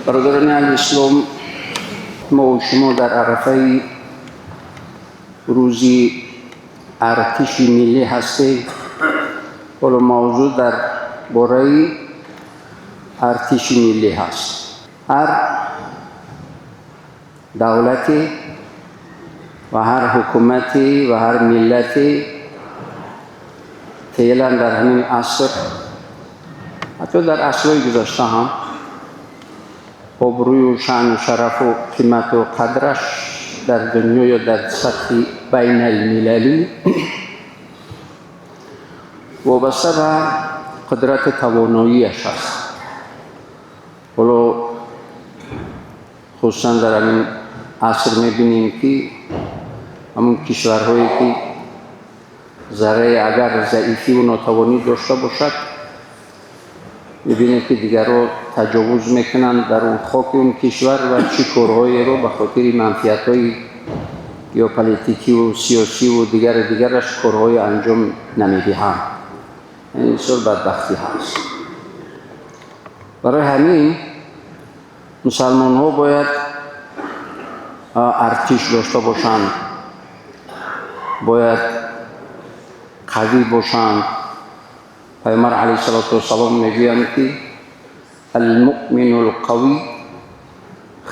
Бародарони аҳли ислом, мо ва шумо дар арафаи рӯзи артиши миллӣ ҳастем. Ҳоло мавзӯъ дар бораи артиши миллӣ ҳаст. Ҳар давлате ва ҳар ҳукумате ва ҳар миллате феълан дар ҳамин аср, ҳатто дар асрҳои гузашта ҳам, обрӯю шаъну шарафу қимату қадраш дар дунё ё дар сатҳи байналмилалӣ вобаста ба қудрати тавоноияш аст. Ҳоло хусусан дар ҳамин аср мебинем, ки ҳамун кишварҳое, ки заррае агар заифиву нотавонӣ дошта бошад, мебинем, ки дигарро таҷовуз мекунанд дар он хоки он кишвар ва чӣ корҳоеро ба хотири манфиатҳои геополитикиву сиёсиву дигару дигараш корҳое анҷом намедиҳанд. Яъне бисёр бадбахтӣ ҳаст. Барои ҳамин мусалмонҳо бояд артиш дошта бошанд, бояд қавӣ бошанд. Пайғамбар алайҳиссалоту вассалом мегӯянд, ки المؤمن القوي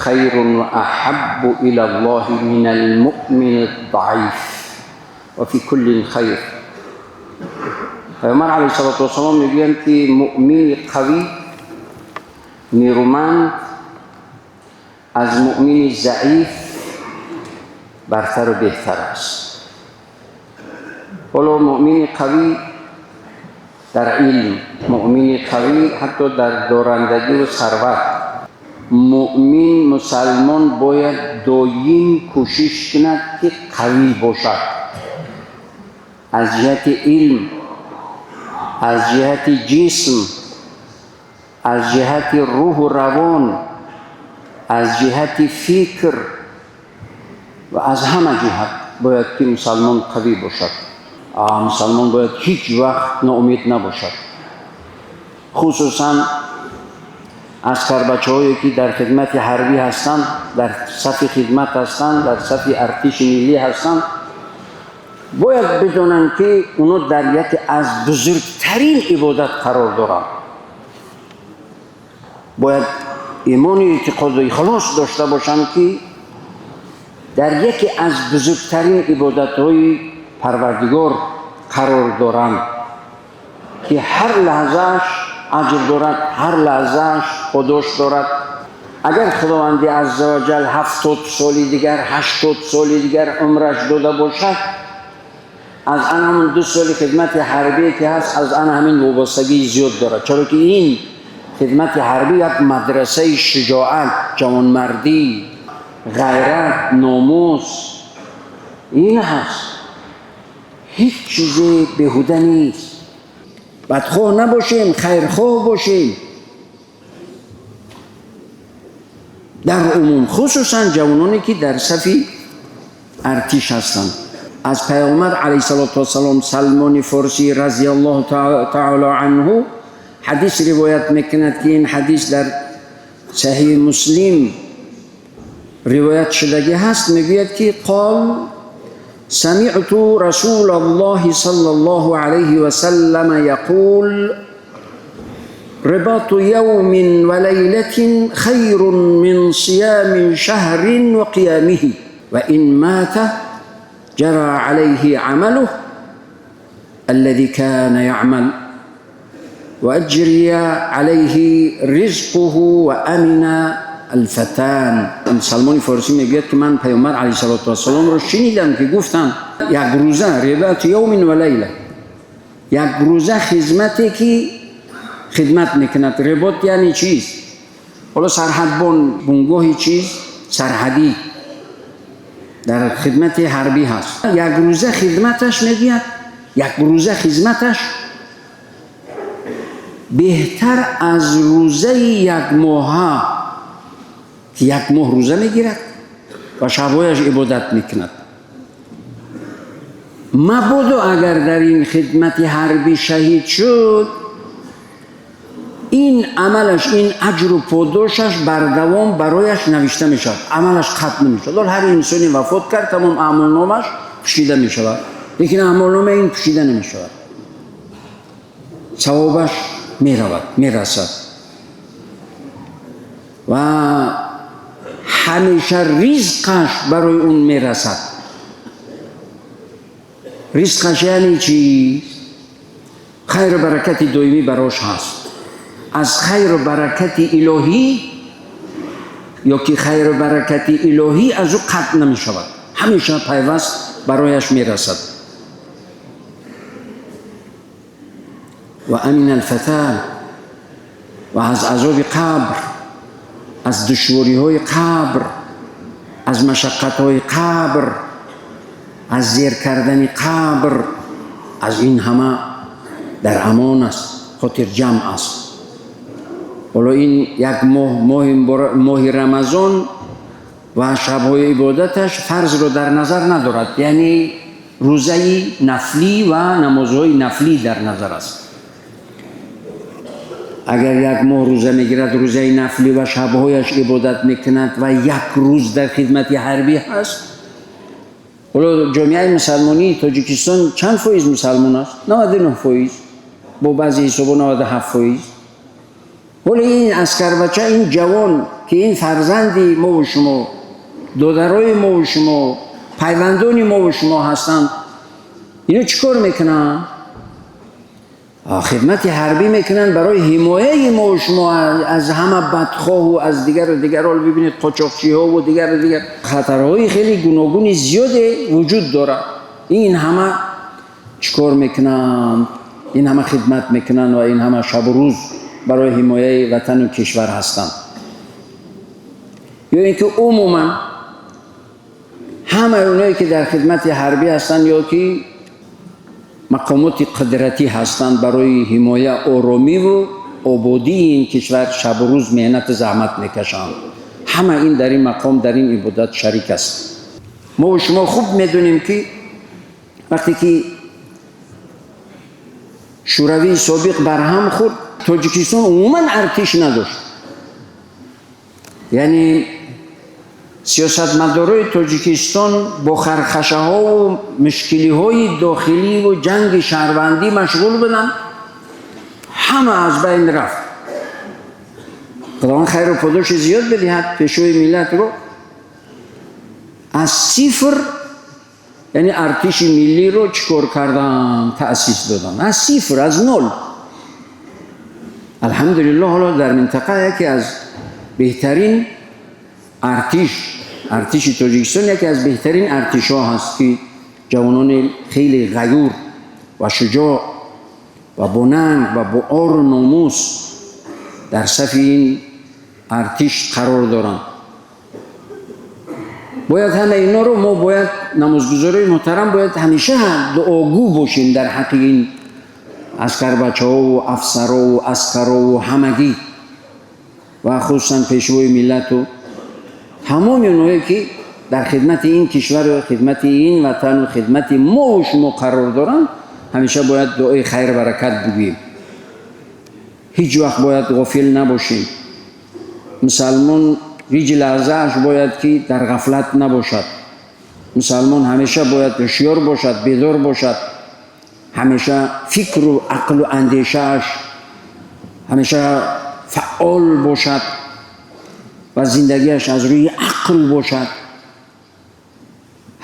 خير وأحب إلى الله من المؤمن الضعيف وفي كل خير. Пайғамбар алайҳиссалоту вассалом мегӯянд, ки муъмини қавӣ, нерӯманд аз муъмини заиф бартару беҳтар аст. Ҳоло муъмини қавӣ дар илм, муъмини қавӣ ҳатто дар дорандагиву сарват. Муъмин мусалмон бояд доим кӯшиш кунад, ки қавӣ бошад аз ҷиҳати илм, аз ҷиҳати ҷисм, аз ҷиҳати рӯҳу равон, аз ҷиҳати фикр ва аз ҳама ҷиҳат бояд, ки мусалмон қавӣ бошад. Мусалмон бояд ҳеҷ вақт ноумед набошад, хусусан аскарбачаҳое, ки дар хидмати ҳарбӣ ҳастанд, дар сафи хидмат ҳастанд, дар сафи артиши миллӣ ҳастанд. Бояд бидонанд, ки оно дар яке аз бузургтарин ибодат қарор доранд. Бояд имону эътиқоду ихлос дошта бошанд, ки дар яке аз бузургтарин ибодатҳои Парвардигор қарор доранд, ки ҳар лаҳзааш аҷр дорад, ҳар лаҳзааш подош дорад. Агар Худованди азза ва ҷал 70 соли дигар, 80 соли дигар умраш дода бошад, аз ан ҳамун 2 соли хидмати ҳарбие, ки ҳаст, аз ан ҳамин вобастагии зиёд дорад, чаро ки ин хидмати ҳарбӣ як мадрасаи шуҷоат, ҷавонмардӣ, ғайрат, номус ин ҳаст. Ҳеҷ чизе беҳуда нест. Бадхоҳ набошем, хайрхоҳ бошем дар умум, хусусан ҷавононе, ки дар сафи артиш ҳастанд. Аз Пайғамбар алайҳиссалоту вассалом Салмони Форсӣ разияллоҳу таоло анҳу ҳадис ривоят мекунад, ки ин ҳадис дар Саҳиҳи Муслим ривоят шудагӣ ҳаст. Мегӯяд, ки қол سمعت رسول الله صلى الله عليه وسلم يقول: رباط يوم وليلة خير من صيام شهر وقيامه، وإن مات جرى عليه عمله الذي كان يعمل وأجري عليه رزقه وأمن الفتن. Салмони Форсӣ мегӯяд, ки ман Паёмбар алайҳиссалоту вассаломро шунидам, ки гуфтанд: як рӯза, رباط يوم وليلة, як рӯза хизмате, ки хидмат мекунад. Рибот яъне чиз? Ҳоло сарҳадбон, бунгоҳи чиз сарҳадӣ дар хидмати ҳарбӣ ҳаст. Як рӯза хидматаш, мегӯяд, як рӯза хизматаш беҳтар аз рӯзаи як моҳа, ки як моҳ рӯза мегирад ва шабҳояш ибодат мекунад. Мабодо агар дар ин хидмати ҳарбӣ шаҳид шуд, Ин амалаш, ин аҷру подошаш бардавом барояш навишта мешавад, амалаш қатъ намешавад. Ҳар инсоне вафот кард, тамом аъмолномааш пӯшида мешавад, лекин аъмолнома ин пӯшида намешавад, савобаш меравад, мерасад ва ҳамеша ризқаш барои он мерасад. Ризқаш яъне чӣ? Хайру баракати доимӣ барош ҳаст. Аз хайру баракати илоҳӣ ё ки хайру баракати илоҳӣ аз ӯ қатъ намешавад, ҳамеша пайваст барояш мерасад. Ва амина алфатан, ва аз азоби қабр, аз душвориҳои қабр, аз машаққатҳои қабр, аз зер кардани қабр, аз ин ҳама дар амон аст, хотирҷамъ аст. Ҳоло ин як моҳ, моҳи Рамазон ва шабҳои ибодаташ фарзро дар назар надорад, яъне рӯзаи нафлӣ ва намозҳои нафлӣ дар назар аст. Агар як моҳ рӯза мегирад, рӯзаи нафлӣ ва шабҳояш ибодат мекунад ва як рӯз дар хидмати ҳарбӣ ҳаст. Ҳоло ҷомеаи мусалмонии Тоҷикистон чанд фоиз мусалмон аст? 99%, бо баъзе ҳисобо 97%. Ҳоло ин аскарбача, ин ҷавон, ки ин фарзанди мову шумо, додарои мову шумо, пайвандони мову шумо ҳастанд, ино чӣ кор мекунанд? Хидмати ҳарбӣ мекунанд барои ҳимояи мову шумо аз ҳама бадхоҳу аз дигару дигар. Ҳоло бибинед, қочоқчиҳову дигару дигар хатарҳои хеле гуногуни зиёде вуҷуд дорад. Ин ҳама чӣ кор мекунанд? Ин ҳама хидмат мекунанд ва ин ҳама шабу рӯз барои ҳимояи ватану кишвар ҳастанд. Ё ин ки умуман ҳамаи оное ки дар хидмати ҳарбӣ ҳастанд ё ки мақомоти қудратӣ ҳастанд, барои ҳимоя, оромиву ободии ин кишвар шабу рӯз меҳнату заҳмат мекашанд. Ҳама ин дар ин мақом, дар ин ибодат шарик аст. Мо шумо хуб медонем, ки вақте ки Шӯравии собиқ барҳам хӯрд, Тоҷикистон умуман артиш надошт. Яъне сиёсатмадорои Тоҷикистон бо хархашаҳову мушкилиҳои дохиливу ҷанги шаҳрвандӣ машғул буданд, ҳама аз байн рафт. Худованд хайру подоши зиёд бидиҳад пешвои миллатро, аз сифр, яъне артиши миллиро чӣ кор карданд? Таъсис доданд аз сифр, аз нол. Алҳамдулиллоҳ, ҳоло дар минтақа яке аз беҳтарин артиш, артиши Тоҷикистон яке аз беҳтарин артишҳо ҳаст, ки ҷавонони хеле ғаюр ва шуҷоъ ва бонанг ва бо ору номус дар сафи ин артиш қарор доранд. Бояд ҳама иноро мо бояд, намозгузорои муҳтарам, бояд ҳамеша дуогӯ бошем дар ҳаққи ин аскарбачаҳову афсарову аскарову ҳамагӣ ва хусусан пешвои миллату тамоми оное ки дар хидмати ин кишвару хидмати ин ватану хидмати мову шумо қарор доранд. Ҳамеша бояд дуои хайру баракат бигӯем, ҳеҷ вақт бояд ғофил набошем. Мусалмон ҳеҷ лаҳзааш бояд ки дар ғафлат набошад. Мусалмон ҳамеша бояд ҳушёр бошад, бедор бошад, ҳамеша фикру ақлу андешааш ҳамеша фаъол бошад ва зиндагиаш аз рӯи ақл бошад.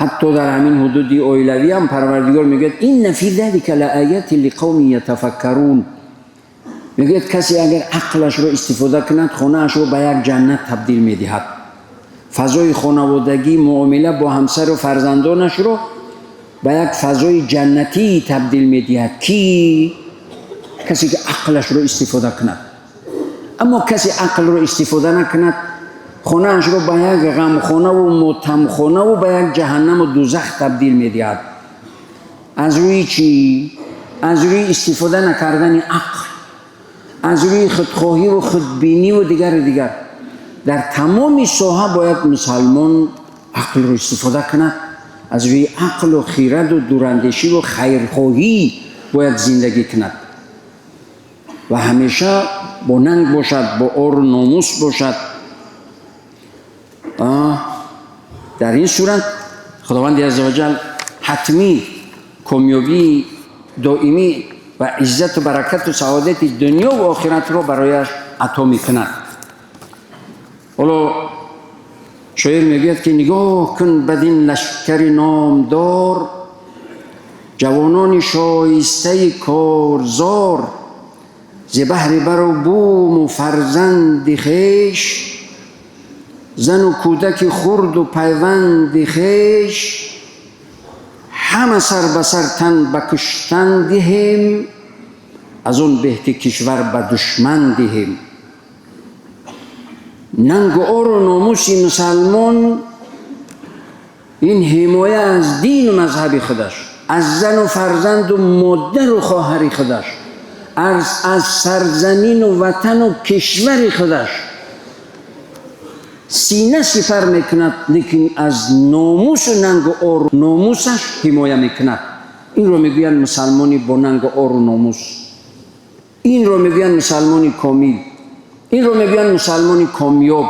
Ҳатто дар ҳамин ҳудуди оилавӣ ҳам Парвардигор мегӯяд: «Инна фи залика лаоятин лиқавмин ятафаккарун». Мегӯяд, касе агар ақлашро истифода кунад, хонаашро ба як ҷаннат табдил медиҳад, фазои хонаводагӣ, муомила бо ҳамсару фарзандонашро ба як фазои ҷаннатӣ табдил медиҳад. Ки касе ки ақлашро истифода кунад. Аммо касе ақлро истифода накунад, хонаашро ба як ғамхонаву мотамхонаву ба як ҷаҳаннаму дузах табдил медиҳад. Аз рӯи чӣ? Аз рӯи истифода накардани ақл, аз рӯи худхоҳиву худбиниву дигару дигар. Дар тамоми соҳа бояд мусалмон ақлро истифода кунад, аз рӯи ақлу хираду дурандешиву хайрхоҳӣ бояд зиндагӣ кунад ва ҳамеша бо нанг бошад, бо ору номус бошад. Дар ин сурат Худованди аззаваҷал ҳатмӣ комёбии доимӣ ва иззату баракату саодати дунё ва охиратро барояш ато мекунад. Ҳоло шоир мегӯяд ки нигоҳ кун бадин лашкари номдор, ҷавонони шоистаи корзор, зи баҳри бару буму фарзанди хеш, зану кӯдаки хурду пайванди хеш, ҳама сар ба сар тан ба куштан диҳем, аз он беҳ ки кишвар ба душман диҳем. Нангу ору номуси мусалмон ин ҳимоя аз дину мазҳаби худаш, аз зану фарзанду модару хоҳари худаш, аз сарзамину ватану кишвари худаш сина сипар мекунад, лекин аз номусу нангу ору номусаш ҳимоя мекунад. Инро мегӯянд мусалмони бо нангу ору номус, инро мегӯянд мусалмони комил, инро мегӯянд мусалмони комёб.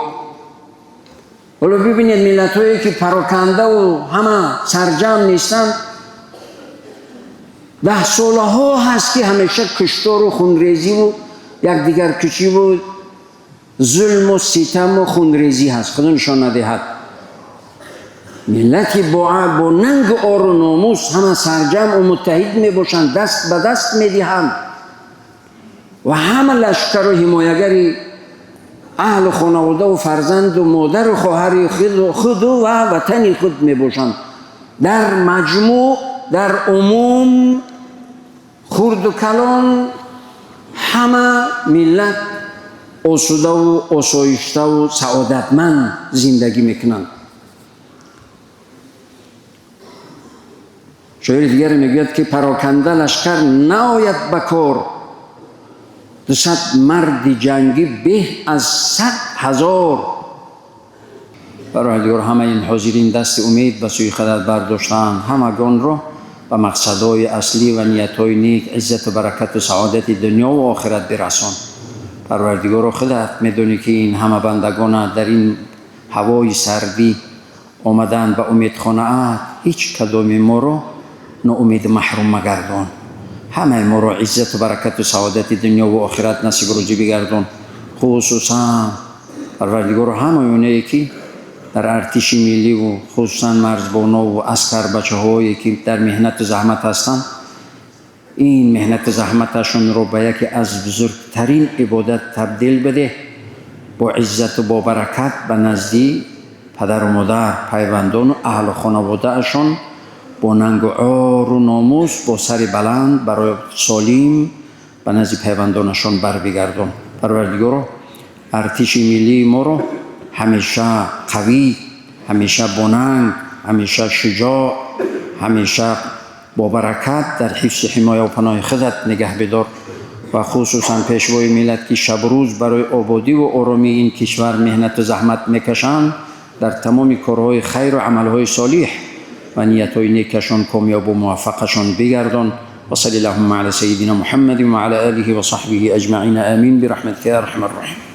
Ҳоло бибинед, миллатҳое ки парокандаву ҳама сарҷамъ нестанд, даҳсолаҳо ҳаст ки ҳамеша куштору хунрезиву якдигаркушиву зулму ситаму хунрезӣ ҳаст. Худо нишон надиҳад. Миллати бо нангу ору номус ҳама сарҷамъу муттаҳид мебошанд, даст ба даст медиҳанд ва ҳама лашкару ҳимоягари аҳлу хонаводаву фарзанду модару хоҳари худу ва ватани худ мебошанд. Дар маҷмӯъ, дар умум, хурду калон ҳама миллат осудаву осоиштаву саодатманд зиндагӣ мекунанд. Шоири дигаре мегӯяд ки пароканда лашкар наояд ба кор, 200 марди ҷангӣ беҳ аз 100 000. Парвардигор, ҳамаи ин ҳозирин дасти умед ба сӯи худат бардоштаанд, ҳамагонро ба мақсадҳои аслӣ ва ниятҳои нек, иззату баракату саодати дунё ва охират бирасон. Парвардигоро, худат медонӣ ки ин ҳама бандагона дар ин ҳавои сардӣ омадаанд ба умедхонаат. Ҳеҷ кадоми моро ноумеду маҳрум магардон, ҳамаи моро иззату баракату саодати дунё ва охират насиб рӯзӣ бигардон. Хусусан, Парвардигоро, ҳамаи онае ки дар артиши милливу хусусан марзбонову аскарбачаҳое ки дар меҳнату заҳмат ҳастанд, ин меҳнату заҳматашонро ба яке аз бузургтарин ибодат табдил бидеҳ, бо иззату бо баракат ба назди падару модар, пайвандону аҳлу хонаводаашон бо нангу ору номус, бо сари баланд, барои солим ба назди пайвандонашон барбигардон. Парвардигоро, артиши миллии моро ҳамеша қавӣ, ҳамеша бонанг, ҳамеша шуҷоъ, ҳамеша бо баракат дар ҳифзи ҳимояву паноҳи худат нигаҳ бидор ва хусусан пешвои миллат, ки шабрӯз барои ободиву оромии ин кишвар меҳнату заҳмат мекашанд, дар тамоми корҳои хайру амалҳои солиҳ ва ниятҳои некашон комёбу муваффақашон бигардон. Ва салли аллаҳумма ала саййидина Муҳаммадин ва ала олиҳи ва саҳбиҳи аҷмаина. Амин бирахматика я арҳамар роҳимин.